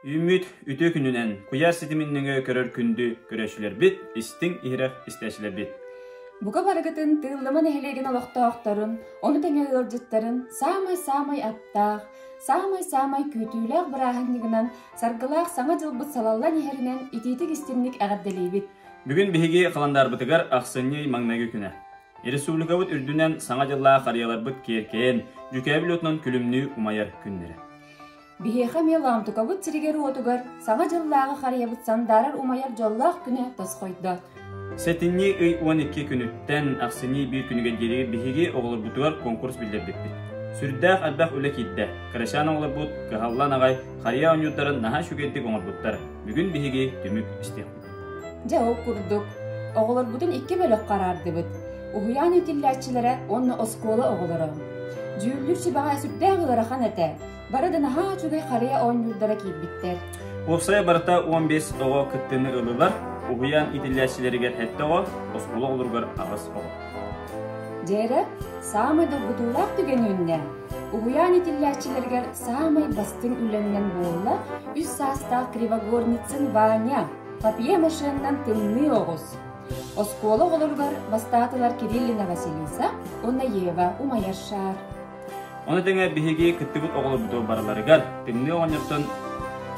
Үүммүт үтүө күнүнэн куйаар ситимин нөҥүө көрөр күндү көрөөччүлэрбит, истиҥ иһирэх истээччилэрбит. Бука барыгытын Тыыллыма нэһилиэгин олохтоохторун, ону тэҥэ ыалдьыттарын саамай-саамай аптаах, саамай-саамай күүтүүлээх бырааһынньыгынан саргылаах Саҥа дьылбыт салаллан иһэринэн итиитик-истиҥник эҕэрдэлиибит! Бүгүн биһиги халандаарбытыгар ахсынньы маҥнайгы күнэ. Республикабыт үрдүнэн Саҥа дьыллаах харыйаларбыт киэркэйэн, дьүкээбил уотунан күлүмнүү умайар күннэрэ. Биһиэхэ эмиэ Лаамтыкабыт сиригэр-уотугар Саҥа дьыллааҕы харыйабыт сандаарар умайар дьоллоох күнэ тосхойдо. Сэтинньи ый 12 күнүттэн ахсынньы биир күнүгэр диэри биһиги оҕолорбутугар конкурс биллэрбиппит. Сүрдээх элбэх үлэ киирдэ. Кырачаан оҕолорбут кыһаллан аҕай харыйа оонньуурдарын наһаа үчүгэйдик оҥорбуттар. Бүгүн биһиги түмүк истиэхпит. Дьэ ол курдук, оҕолорбутун икки бөлөххө араардыбыт. Уһуйаан иитиллээччилэрэ уонна оскуола оҕолоро. Дьүүллүүр сүбэҕэ сүрдээх ыарахан этэ. Бары да наһаа үчүгэй харыйа оонньуурдара киирбиттэр. Уопсайа барыта 15 оҕо кыттыыны ыллылар. Уһуйаан иитиллээччилэригэр 7 оҕо, оскуола оҕолоругар 8 оҕо. Дьээрэ, саамай долгутуулаах түгэн үүннэ. Уһуйаан иитиллээччилэригэр саамай бастыҥ үлэннэн буолла үс саастаах Кривогорницын Ваня, папье-машинанан тымныы оҕус. Оскуола оҕолоругар бастаатылар Кириллина Василиса уонна Ева умайар шаар. Ону тэҥэ биһиги кыттыбыт оҕолорбутугар барыларыгар тымныы оҕонньортон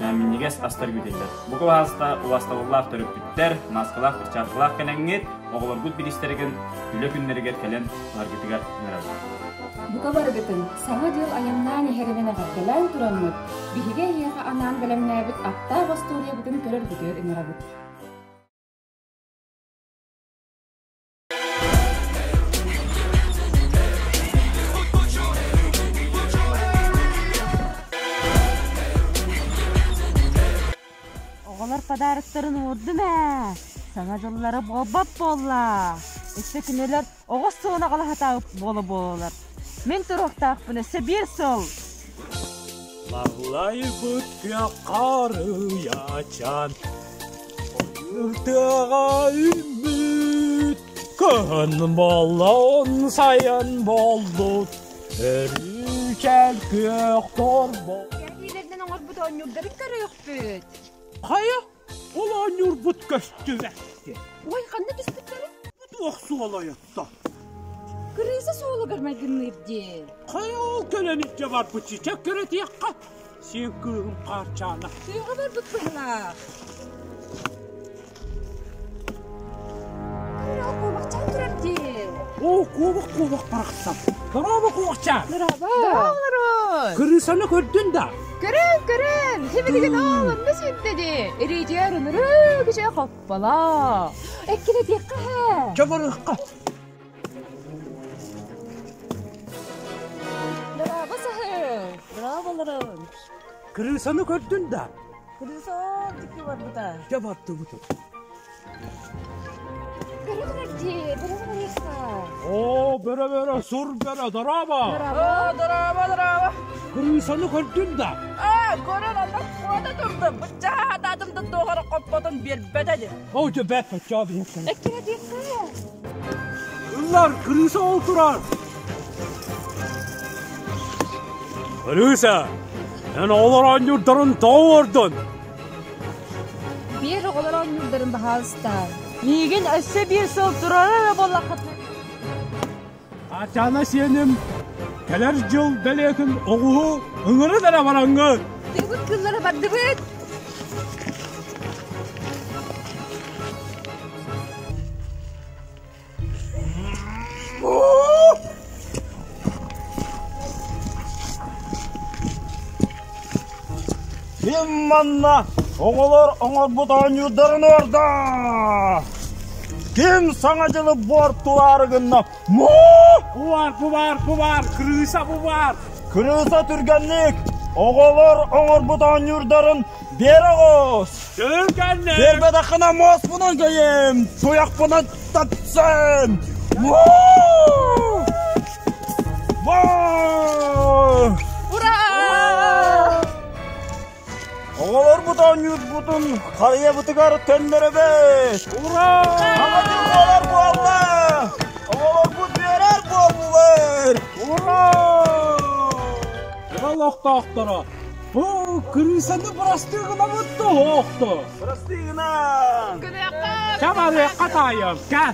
минньигэс астар күүтэллэр. Бу кылааста убаастабыллаах төрөппүттэр, мааскалаах, перчаткалаах кэлэҥҥит, оҕолоргут бириистэригин үлэ күннэригэр кэлэн ыларгытыгар ыҥырабыт. Бука барыгытын Саҥа дьыл айаннаан иһэринэн эҕэрдэлээн тураммыт, биһиги эһиэхэ анаан бэлэмнээбит аптаах остуоруйабытын көрөргүтүгэр ыҥырабыт. Оҕолор подароктарын уурдум ээ. Саҥа дьыллара буолбат буолла. Өссө кинилэр оҕо суон аҕалаһатаабыт буола-буолалар. Мин туруохтаахпын өссө биир сыл. Лаллайбыт күөх харыйачан Тыаҕа үүммүт кыһын буоллун, сайын буоллун, өрүүчэл күөх торбо. Кэһиилэринэн оҥорбут оонньуурдарын көрүөхпүт. Хайа, ол оонньуурбут көстүбэт. Ой, ханна түспүттэрий? Бу туох суолайытта? Кырыыса суолугар майгынныыр дии. Хайа ол кэлэн илдьэ барбыт чичэ көрөтиэххэ. Сиэн кыыһым Хаарчаана. Тыаҕа барбыт быһылаах. Кыра куобахчаан турар дии. Оо, куобах куобах барахсан. Дорообо куобахчаан. Дорообо. Дорооболорун. Кырыысаны көрдүн да? Көрөн, көрөн. Сибилигин ол онно сүүрдэ дии. Ириитигэр ынырык үчүгэй хопполоо. Эккирэтиэххэ һэ. Чэ барыахха. Дорообо саһыл. Дорооболорун. Кырыысаны көрдүн да? Кырыыса дикки барбыта. Дьэ бардыбыт. Бөрө турар дии, бөрө барыахха. Оо, бөрө бөрө, сур бөрө, дорообо. Дорообо. Дорообо, дорообо. Кырыысаны көрдүн да? Аа, көрөн онно куота турдум. Быччаха хатаатым да туохара хоппотун биэрбэтэ дии. Оо, дьэ бэт, оччоо биһиэххэ. Эккирэтиэххэ. Ыллар, кырыыса ол турар! Кырыыса, эн оҕолор оонньуурдарын тоҕо уордун? Биир оҕолор оонньуурдарын баһаалыста. Миигин өссө биир сыл турара эрэ буоллаххыт. Ачана сиэним, кэлэр дьыл бэлиэтин оҕуһу ыҥырын эрэ бараҥҥыт. Тыыбыт кыллара бардыбыт. Ким манна оҕолор оҥорбут оонньуурдарын уорда? Ким Саҥа дьылы буортулаары гынна? Бу баар, бу баар, бу баар, крыса бу баар! Крыса түргэнник! Оҕолор оҥорбут оонньуурдарын биэр оҕус! Түргэнник! Биэрбэтэххинэ муоспунан көйүм, туйахпынан тапсам! Ура! Оҕолорбут оонньуурбутун харыйабытыгар төннөрөбүт! Ура! Саҥа буолар буолла! Оҕолорбут үөрэр буоллулар! Ура! Олохтоохторо! Бу крысаны бырастыы гынабыт тоһоохто. Бырастыы гынан! Чабарыахха таайым, кэ.